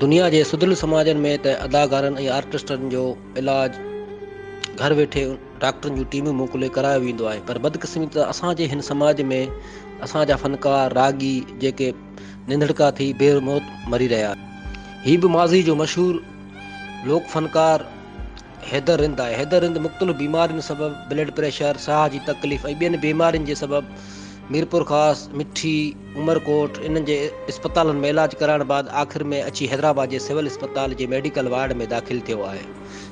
دنيا جي سڌريل سماجن ۾ ته اداڪارن ۽ آرٽسٽن جو علاج گهر ويٺي ڊاڪٽرن جون ٽيمون موڪلي ڪرايو ويندو آهي پر بدقسمتي ته اسان جي هن سماج ۾ اسان جا فنڪار راڳي جيڪي ننڌڻڪا ٿي بي موت مري رهيا آهن. هي به ماضي جو مشهور لوڪ فنڪار حيدر رند آهي. حيدر رند مختلف بيمارين سبب بلڊ پريشر، ساهه جي تڪليف ۽ ٻين بيمارين جي سبب ميرپورخاص، مٺي، عمرڪوٽ انهن جي اسپتالن ۾ علاج ڪرائڻ بعد آخر ۾ اچي حيدرآباد جي سول اسپتال جي ميڊيڪل وارڊ ۾ داخل ٿيو آهي.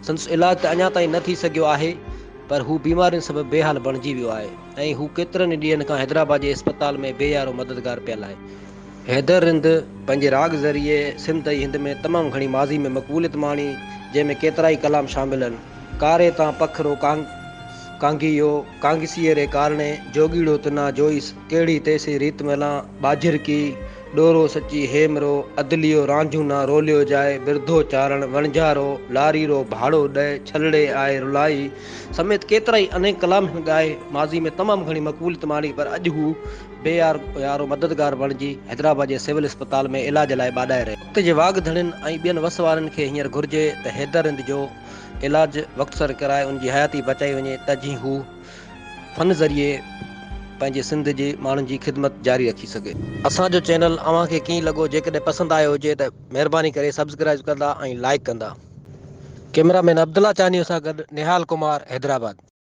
سندس علاج ته اڃا تائين نه ٿي سگهيو آهي پر هو بيمارين سبب بي حال بڻجي ويو آهي ۽ هو ڪيترن ئي ڏينهن کان حيدرآباد جي اسپتال ۾ بي يارو مددگار پيل آهي. حيدر رند پنهنجي راڳ ذريعي سنڌ ۽ هند ۾ تمام گهڻي ماضي ۾ مقبوليت ماڻي، جنهن ۾ ڪيترائي ڪلام شامل آهن. ڪاري تان پکرو ڪانگيو، ڪانگسيء ري ڪارڻي، جوڳيڙو تنا جوئيس، ڪهڙي تيسي ريت ملان، ٻاجهرڪي، ڏورو سچي هيم رو، ادليو رانجهو نا روليو جاء، برڌو چارڻ، وڻجارو، لاري رو ڀاڙو ڏئه، ڇلڙي آء رلائي سميت ڪيترائي انيڪ ڪلام هن ڳائي ماضي ۾ تمام گهڻي مقبوليت ماڻي پر اڄ هو بي يار يارو مددگار بڻجي حيدرآباد جي سول اسپتال ۾ علاج لاء ٻاڏائي رهيو. وقت جي واڳ ڌڻين ۽ ٻين وس وارن کي هينئر گهرجي ته حيدر رند جو علاج وقت سر ڪرائي ان جي حياتي بچائي وڃي ته جيئن هو فن ذريعي پنهنجي سنڌ جي ماڻهن جي خدمت جاري رکي سگهي. اسان جو چينل اوهان کي ڪيئن لڳو جيڪڏهن پسند آيو هجي ته مهرباني ڪري سبسڪرائيب ڪندا ۽ لائيڪ ڪندا. ڪئميرا مين عبدالله چانيو سان گڏ نهال ڪمار حيدرآباد.